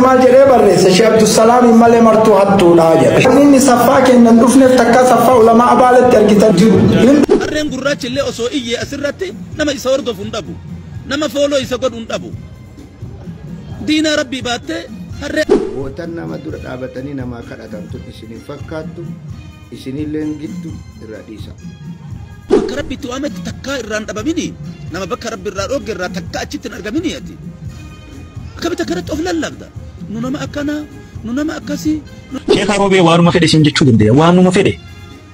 Maal jedhee barreesse? Sheekh Abdusalaam malee martuu hattuudha jedhe. Inni saffaa kennan dhufneef takka saffaa ulamaa abaaletti argitan jiru. Harreen gurraachi illee osoo iyyee asirratti nama isa hordofu hin dhabu. Nama fooloo isa godhu hin dhabu. Diinaa rabbii baattee harree. Bootan nama dura dhaabatanii namaa kadhatantu isin hin fakkaattu, isinilleen giddu irraa dhiisa. Bakka rabbi itti waametti takkaa irraa hin dhabamini. Nama bakka rabbi irraa dhoogge irraa takkaa achitti hin argamini ati. Akkamitti akkanatti of lallabda? Nu nama akkanaa, nu nama akkasii. Sheeka Roobee waanuma fedhe siin jechuu dandeenya. Waanuma fedhe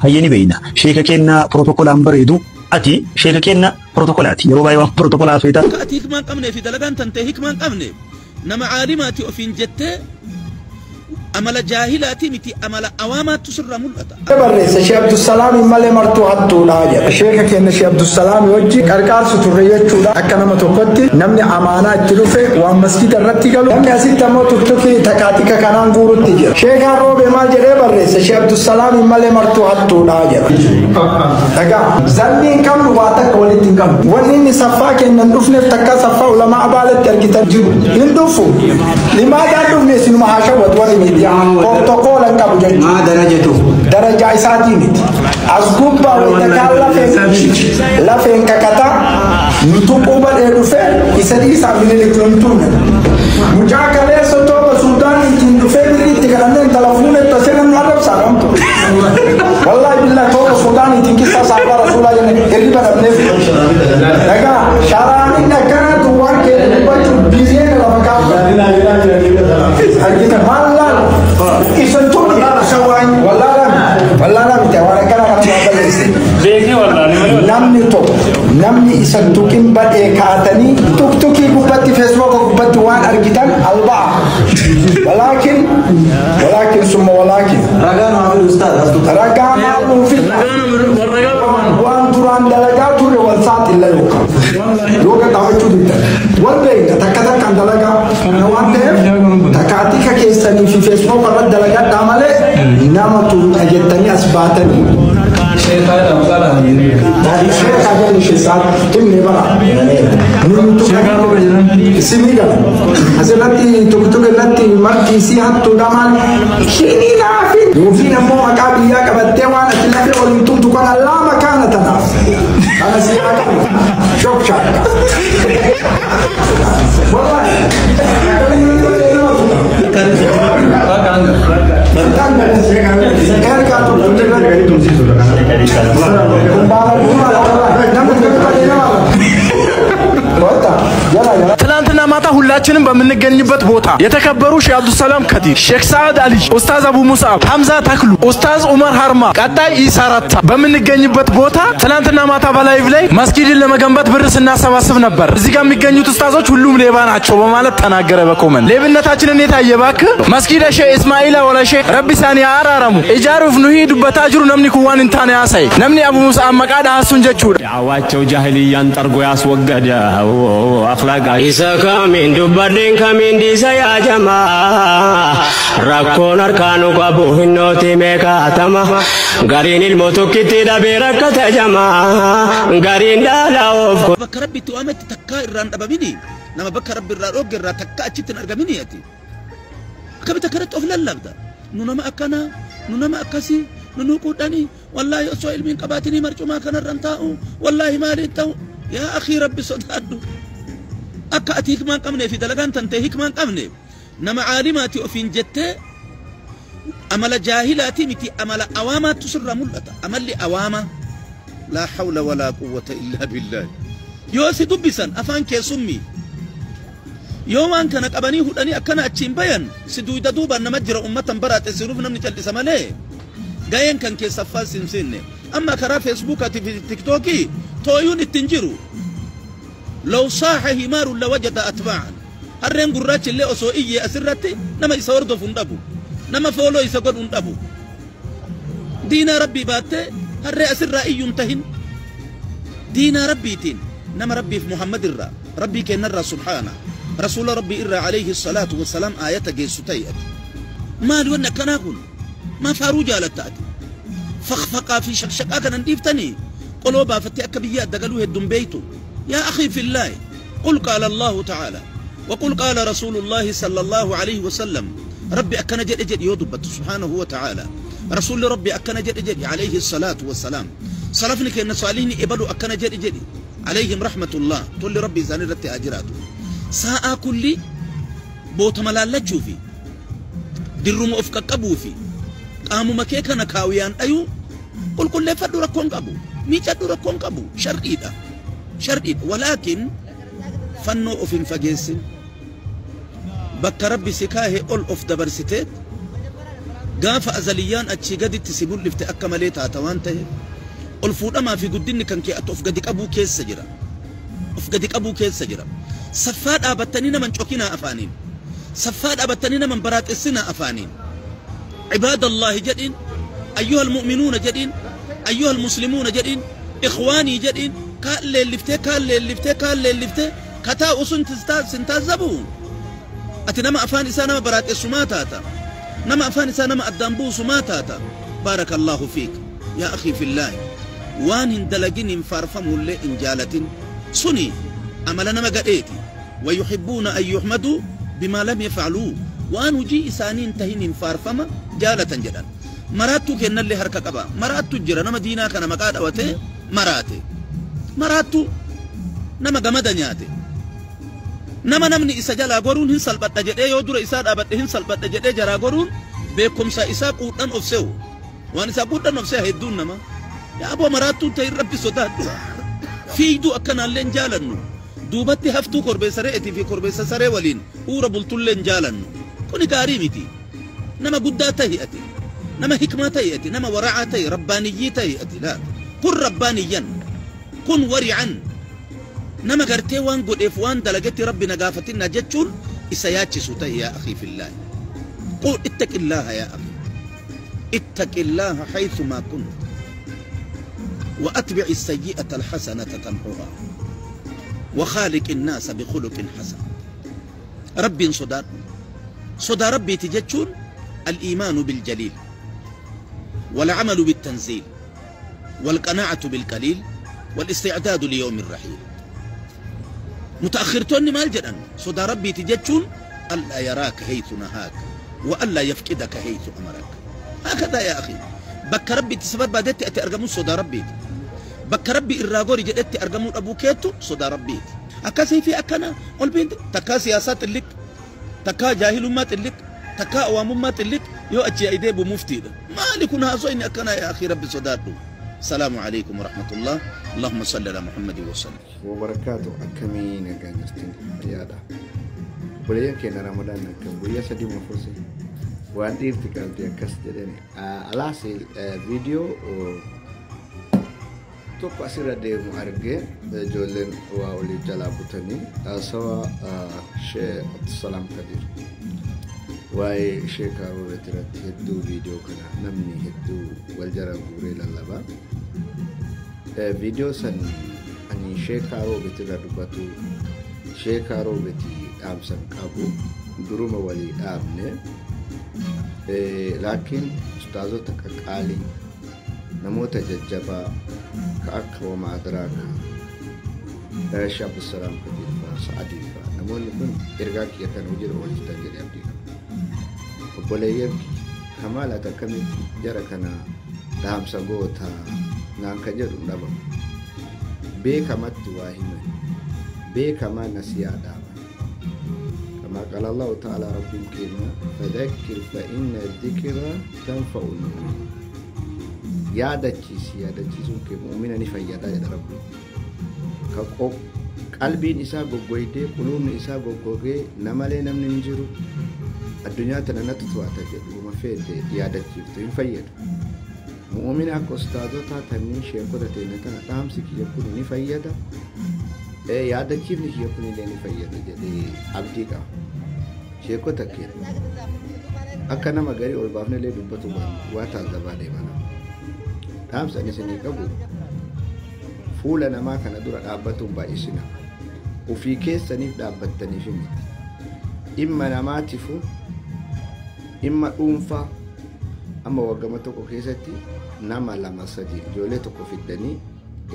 hayyee ni beeyna. Sheeka keenna pirootokolaan bareedu, ati sheeka keenna pirootokoolaati. Yeroo baay'ee waan pirootokolaa feeta. Akka ati hikmaa hin qabnee fi dalagaan tantee hikmaa hin qabne, nama caalimaati ofiin jettee amala jaahilaati miti, amala awaamaattu sirraa mul'ata. Barreesse Sheekh Abdusalaam malee martuu hattuudha jedhe. Sheeka keenya Sheekh Abdusalaam wajji qarqaarsu turre jechuudha. Akka nama tokkotti namni amaanaa itti dhufe waan masjida irratti galu. Namni asitti ammoo tuktukii takaatika kanaan guurutti jira. Sheekaan Roobee maal jedhee barreesse? Sheekh Abdusalaam malee martuu hattuudha jedhe. Dhagaa zanni hin qabnu, waa takka walitti hin qabnu. Wanni inni saffaa kennan dhufneef takka saffaa ulamaa abaaletti argitan jiru. Hin dhufu. Limaadhaan dhufne isinuma haa shawwatu warri miidiyaa. Protokoola hin qabu jechuudha. Maa darajatu? Darajaa isaatii miti. As gubbaa wayita kaan lafeen kakataa nutuquu badhee dhufee isa dhiisaa Minilik nun tuune. Mucaa kaleessa tooba Suudaaniitiin dhufee birrii itti kadhannee intala fuunetti asee namni arrabsaa dhamtu. Wallaahi billaa tooba Suudaaniitiin kissaa saafaa rasuulaa jenne hirriba dhabneef. Dhagaa sharaan inni akkanaatu waan keenya dubbachuu biliyoona lafa kaa'u. Argita maal laala? Isa tuni wallaalaa miti, waan akkana kana waan balleesse. Namni tokko namni isa tuqin badhee kaatanii tuktukii gubbatti, Feesbuuka gubbatti waan argitan alba'a. Walaakin walaakin summa walaakin. Ragaan haa fidu ustaaz as tuqaa. Ragaa maal nuu fidna? Waan duraan dalagaa turre wal saaxilla yookaan. Yoo gadhaabachuu diddan. Wal beekna, takka takkaan dalagaa. Kana waan ta'eef takaatika keessanii fi Feesbuuka irratti dalagadhaa malee nama tuqa jettanii as baatanii. Sheekaa jedhu sheekaa himne bara. Isinii gala. Asirratti tuktuk irratti marti isii hattuudha maal? Hini laafin. Yookiin ammoo maqaa biyyaa qabattee waan ati lafee waliin tumtu kana lama kaana tanaaf. Kana si haa qabu. Shok shaakka. Wallahi. Ergaa tuktuk irratti. Kun baala guuraa wallahi. Namni tokko nama. Wanta jala jala. ትላንትና ማታ ሁላችንም በምንገኝበት ቦታ የተከበሩ ሼህ አብዱሰላም ከዲር፣ ሼክ ሰዓድ አሊ፣ ኡስታዝ አቡ ሙስአብ፣ ሐምዛ ተክሉ፣ ኡስታዝ ኡመር ሀርማ፣ ቀጣይ ኢሳራታ በምንገኝበት ቦታ ትላንትና ማታ በላይቭ ላይ መስጊድን ለመገንባት ብር ስናሰባስብ ነበር። እዚህ ጋር የሚገኙት ኡስታዞች ሁሉም ሌባ ናቸው በማለት ተናገረ። በኮመንት ሌብነታችንን የታየ እባክህ። መስጊደ ሼህ እስማኤላ ወለ ሼህ ረቢ ሳኒ አራረሙ ኢጃሩፍ ኑሂ ዱበታ ጅሩ ነምኒ ኩዋን እንታነ ያሳይ ነምኒ አቡ ሙስአብ መቃዳ ሀሱን ጀቹudha። ዳዕዋቸው ጃህልያን ጠርጎ ያስወገደ አኽላቅ Isa kamiin dubbadheen kamiin dhiisa yaa jamaa, rakkoon harkaanu qabu hinnooti meeqaatama, gariin ilmoo tokkitti dhabee rakkata jamaa, gariin dhaala of Bakka rabbi itti waametti takkaa irraa hin dhabamini. Nama bakka rabbi irraa dhoogge irraa takkaa achitti hin argamini ati. Akkamitti akkanatti of lallabda? Nu nama akkanaa, nu nama akkasii, nu nuquudhanii, wallaahi osoo ilmi hin qabaatinii marcumaa kanarra hin taa'u, wallaahi maaliin ta'u? Yaa akhii, rabbi sodaadhu. Akka ati hikmaa hin qabnee fi dalagaan tantee hikmaa hin qabne, nama caalimaati ofiin jettee amala jaahilaati miti, amala awaamaattu sirraa mul'ata. Amalli awaamaa. Laa hawla walaa quwwata illaa billaah. Yoo si dubbisan afaan kee summii. Yoo waan kana qabanii hudhanii akkana achiin bayan si duyda duubaan nama jira ummatan baraate sinuuf namni callisa malee ga'een kan keessaffaa sin sinne. Amma karaa Feesbuukaatii fi Tiktookii tooyuun ittiin jiru. Law saaxa himaarun lawajada atbaa'an. Harreen gurraachi illee osoo iyyee asirratti nama isa hordofu hin dhabu. Nama fooloo isa godhu hin dhabu. Diinaa rabbii baattee harree asirraa iyyuu hin tahin. Diinaa rabbiitiin nama rabbiif Muhammad irraa, rabbii kennarraa subhaana, rasuula rabbii irraa alayhi salaatu wasalaam aayata geessu ta'e ati. Maali wanni akkanaa kun? Maa faaruu jaalatta ati? Faqfaqaa fi shaqshaqaa kanan dhiiftanii qoloo baafattee akka biyya adda galuu hedduun beeytu. Yaa akhii fillaahi, qul qaala Allahu ta'ala. وقل قال رسول الله صلى الله عليه وسلم ربي أكن جد جد يودبت سبحانه وتعالى رسول ربي أكن جد جد عليه الصلاة والسلام صرفني كأن سؤاليني إبلو أكن جد جد عليهم رحمة الله تقول ربي زاني رتي أجراته ساعة كل بوت ملالة في درم أفك قبو في قاموا مكيكا نكاويان أيو قل كل فدو ركون قبو ميجادو ركون قبو شرقيدا شرقيدا ولكن فنو أفن فجيسن بك ربي سكاهي أول أف دبرستيت قاف أزليان أتشي قد تسيبون لفت أكمليتها توانته الفود أما في قدني كان كي أتوف قدك أبو كيس سجرا أف قدك أبو كيس سجرا صفاد أبتنينا من شوكنا أفانين صفاد أبتنينا من برات السنة أفانين عباد الله جدين أيها المؤمنون جدين أيها المسلمون جدين إخواني جدين كال لفتة كال لفتة كال لفتة كتا أسن سنتازبون أتنما أفاني سنة برات السماتاتا نما أفاني سنة ما أدنبو سماتاتا بارك الله فيك يا أخي في الله وان اندلقين انفارفم اللي انجالة سني أملنا ما قريتي ويحبون أن يحمدوا بما لم يفعلوا وان وجي إسانين تهين انفارفم جالة جدا مراتو كأن اللي هركا قبا مراتو جرى نما دينا كان مقاد أوتي مراتي مراتو نما قمدا نياتي نما نمني إسا جلا قرون هن سلبت جدي يودر إسا أبت هن سلبت جدي جرا قرون بكم سا إسا قوتن أفسو وان إسا قوتن أفسو هدون نما يا أبو مراتو تي ربي صداد في دو أكنا لين جالنو دوبتي هفتو قربي سرئتي في قربي سري ولين أورا بلتو لين جالنو كوني كاريمتي نما قداته أتي نما حكمته أتي نما ورعته ربانيته أتي لا كن ربانيا كن ورعا نما قرتي وان قد إفوان دلقتي ربي نقافتنا جتشون إسياتي سوتي يا أخي في الله قل اتق الله يا أخي اتق الله حيثما كنت وأتبع السيئة الحسنة تمحها وخالق الناس بخلق حسن ربي صدى صدى ربي تجتشون الإيمان بالجليل والعمل بالتنزيل والقناعة بالقليل والاستعداد ليوم الرحيل متأخرتون مال جدًا صدى ربي تجتشون ألا يراك حيث نهاك وألا يفقدك حيث أمرك هكذا يا أخي بك ربي تسبب بدأت أتأرجمون صدى ربي بك ربي الراجوري جدت أرجمون أبو كيتو صدى ربي أكاسي في أكنا قلبين تكا سياسات اللي تكا جاهل ما اللي تكا أوام ما اللي يو أتي أيدي بمفتي ده ما لكون هذا أكنا يا أخي ربي صدى السلام عليكم ورحمة الله اللهم صل على محمد وسلم وبركاته أكمين أجانستين يا ده بوليان كنا رمضان كم بوليا سدي مفرسي وأنت افتكرت يا كاسترين على سيل فيديو tokko asirra deemu arge ijoolleen waa olii jalaa butanii haasawaa Sheekh Abdusalaam Kadir waa'ee Sheekh Roobeet irratti hedduu viidiyoo kana namni hedduu wal jala guuree lallabaa. Viidiyoo san ani Sheekh Roobeet irra dubbatu Sheekh Roobeet dhaamsan qabu duruma walii dhaabne laakiin ustaazota qaqqaalii namoota jajjabaa ka akka wama adraaka Sheekh Abdusalaam Kadir fa'aa Sa'adii fa'aa namoonni kun ergaa kiyya kan hojiirra oolchitan jedhee abdii qaba. Obboleeyyan kamaal ati akkamitti jara kana dhaamsa goota naan kan jedhu hin dhabamu. Beekamatti waa himan beekamaa nasiyaa dhaaban. كما قال الله تعالى رب كنا فذكر فإن الذكرى تنفع المؤمنين. Yaadachiisuun kee mu'umina ni fayyada jedha Rabbi. Qalbiin isaa goggoydee quluubni isaa goggogee namalee namni hin jiru addunyaa tana natti to'ata jedhu feete yaadachiiftu hin fayyadu. Mu'umina akka ustaazotaa tanniin sheekota teenya tana dhaamsi kiyya kun ni fayyada. Yaadachiifni kiyya kun illee ni fayyada jedhee abdii qaba. Sheekota keenya akka nama garii ol baafnee illee dubbatu waa taazabaa deemana. Dhaamsa inni isinii qabu fuula namaa kana dura dhaabbatuun baay'isina. Ofii keessaniif dhaabbattaniif miti. Dhimma namaatifu dhimma dhuunfaa amma waggama tokko keessatti nama 2 3 ijoollee tokko fiddanii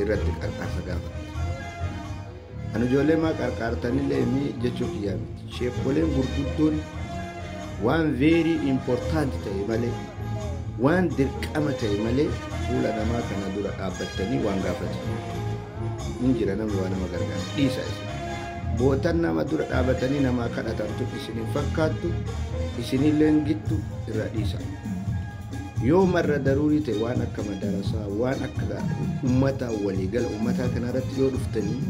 irratti qarqaarsa gaafatu. Ani ijoollee maa qarqaartanillee mi jechuu kiyyaa miti. Sheekoleen gurguddoon waan very important ta'e malee, waan dirqama ta'e malee fuula namaa kana dura dhaabbattanii waan gaafatu. Hin jira namni waa nama gargaara. Dhiisa isin. Bootan nama dura dhaabatanii namaa kadhatantu isin hin fakkaattu, isinillee gittu irraa dhiisa. Yoo marra daruurii ta'e waan akka madarasaa, waan akka uummataa waliigala uummataa kanarratti yoo dhuftanii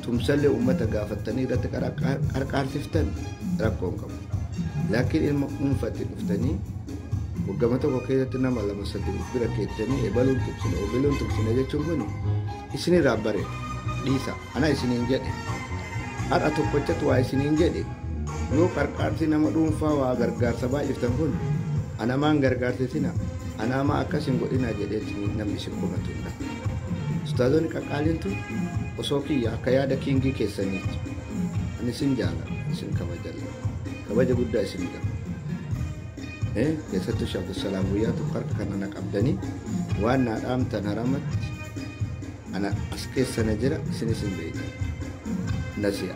tumsallee uummata gaafattanii irratti qarqaarsiftan rakkoo hin qabu. Laakiin ilma dhuunfatti dhuftanii waggama tokko keessatti nama lama sadi of bira keettanii ebaluun tumsina obeluun tumsina jechuun kun isinirraa bareeda. Dhiisa. Ana isiniin jedhe. Har'a tokkochatu waa isiniin jedhe. Yoo qarqaarsi nama dhuunfaa waa gargaarsa baay'iftan kun anamaan gargaarsisina anaamaa akkas hin godhina jedheeti namni isin komatu hin dhabu. Ustaazonni qaqqaaliin tun osoo kiyya akka yaada kiingii keessaniitti ani isin jaalladha, isin kabajalla, kabaja guddaa isin qaba. Keessattuu Sheekh Abdusalaam guyyaa tokko harka kana na qabdanii waan naa dhaamtan haramatti ana as keessa na jira isinis hin beektan. Nasiya.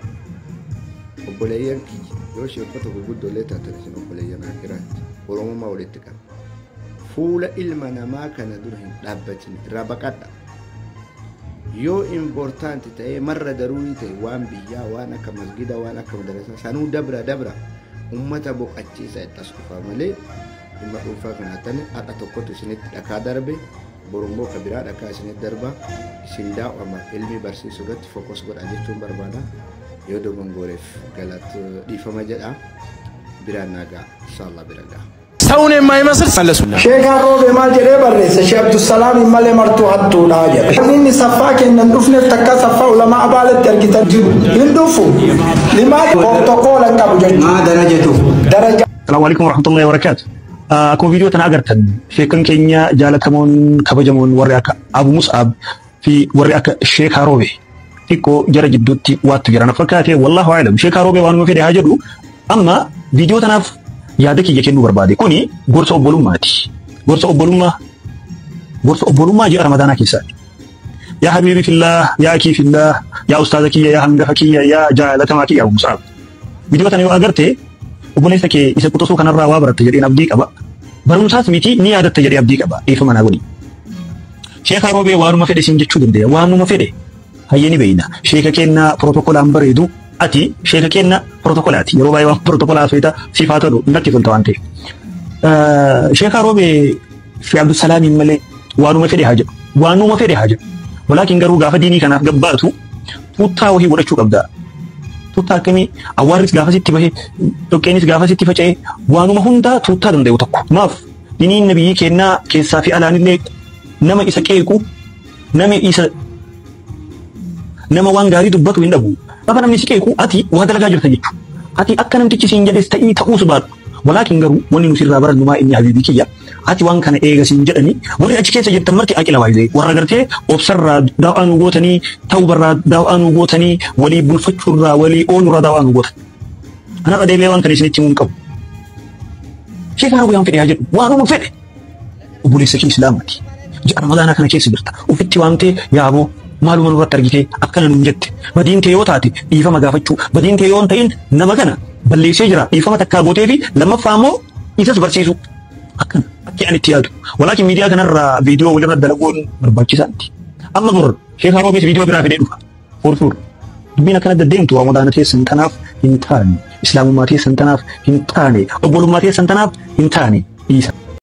Obboleeyyan kiyya yoo sheekota gurguddoolee taatan isin obboleeyyan akiraatti Oromummaa walitti qaba. Fuula ilma namaa kana dura hin dhaabbatin, irraa baqadha. Yoo important ta'ee marra daruurii ta'e waan biyyaa, waan akka masgida, waan akka madarasaa sanuu dabra dabra ummata boqachiisa itti as dhufaa malee dhimma dhuunfaa kana tani har'a tokkotu isinitti dhakaa darbe borummoo ka biraa dhakaa isinitti darba. Isin daa'ama ilmi barsiisuu irratti focus godha jechuun barbaada. Yoo dogongooreef galat dhiifama jedha. Biraan nagaa inshallah bira ga'a. ሰውን የማይመስል መለሱላ። Sheekaan Roobee maal jedhee barreesse? Sheekh Abdusalaam malee martuu hattuudha jedhe. Inni saffaa kennan dhufneef takka saffaa ulamaa abaaletti argitan jiru. Hin dhufu. Limaa protokoola hin qabu jechuudha. Maa darajatu? Daraja Salaamu alaikum warahmatullahi wabarakatuh. Akkuma viidiyoo tana agartan sheekan keenya jaalatamoon kabajamoon warri akka Abu Mus'ab fi warri akka Sheek Haroobe xiqqoo jara jidduutti waattu jira na fakkaate, wallahu a'lam. Sheek Haroobe waanuma fedhe haa jedhu, amma viidiyoo tanaaf yaada kiyya kennuu barbaade. Kuni gorsa obbolummaati. Gorsa obbolummaa, gorsa obbolummaa ji'a Ramadaanaa keessaati. Yaa habiibi fillah, yaa akii fillah, yaa ustaaza kiyya, yaa hangafa kiyya, yaa jaalatamaa kiyya Abu Mus'ab. Viidiyoo tana yoo agarte obboleessa kee isa quxisuu kanarraa waa baratte jedheen abdii qaba. Barumsaas miti ni yaadatta jedhee abdii qaba. Dhiifama naa godhi. Sheeka Roobee waanuma fedhe siin jechuu dandeenya. Waanuma fedhe. Hayyee ni beeyna. Sheeka keenna protokoolaan bareedu. Ati sheeka keenna protokolaati. Yeroo baay'ee waan protokolaa feeta siif haa tolu natti tolta waan ta'eef. Sheeka Roobee fi Abdusalaamiin malee waanuma fedhe haa jedhu. Waanuma fedhe haa jedhu. Walaakin garuu gaafa diinii kanaaf gabbaatu tuuttaa wahii godhachuu qabda. Tuuttaa akkamii? Awwaarris gaafa sitti bahe, dhoqqeenis gaafa sitti faca'e, waanuma hundaa tuuttaa danda'u tokko. Maaf diniin nabiyyi kennaa keessaa fi alaanillee nama isa qeequ, nama isa nama waan gaarii dubbatu hin dhabu. Gaafa namni si qeequ ati waa dalagaa jirta jechuudha. Ati akka namtichi siin jedhes ta'ii ta'uus baadhu. Walaakin garuu wanni nu sirraa barannu maa inni habiibii kiyya? Ati waan kana eega siin jedhani warri achi keessa jirtan marti aqila waayizee warra gartee obsarraa daaw'aa nu gootanii, tawbarraa daaw'aa nu gootanii, walii bulfachuurraa walii oolurraa daaw'aa nu gootan. Anarra deebi'ee waan kana isinitti himuu hin qabu. Sheekaa Roobee waan fedhe haa jedhu, waanuma fedhe. Obboleessa kee Islaamaati. Ji'a Ramadaanaa kana keessa jirta. Ofitti waamtee yaaboo maaluma nurratti argitee akkana nuun jette. Badiin kee yoo taate dhiifama gaafachuu, badiin kee yoo hin ta'in nama kana balleessee jira dhiifama takkaa gootee fi lammaffaa immoo isas barsiisuu. Akkana akki ani itti yaadu. Walaakin miidiyaa kanarraa viidiyoo walirra dalaguun barbaachisaa miti. Amma bor Sheekaa Roobees viidiyoo biraa fidee dhufa. Furfur. Dubbiin akkana deddeemtu Ramadaana teessan tanaaf hin taane. Islaamummaa teessan tanaaf hin taane. Obbolummaa teessan tanaaf hin taane. Dhiisa.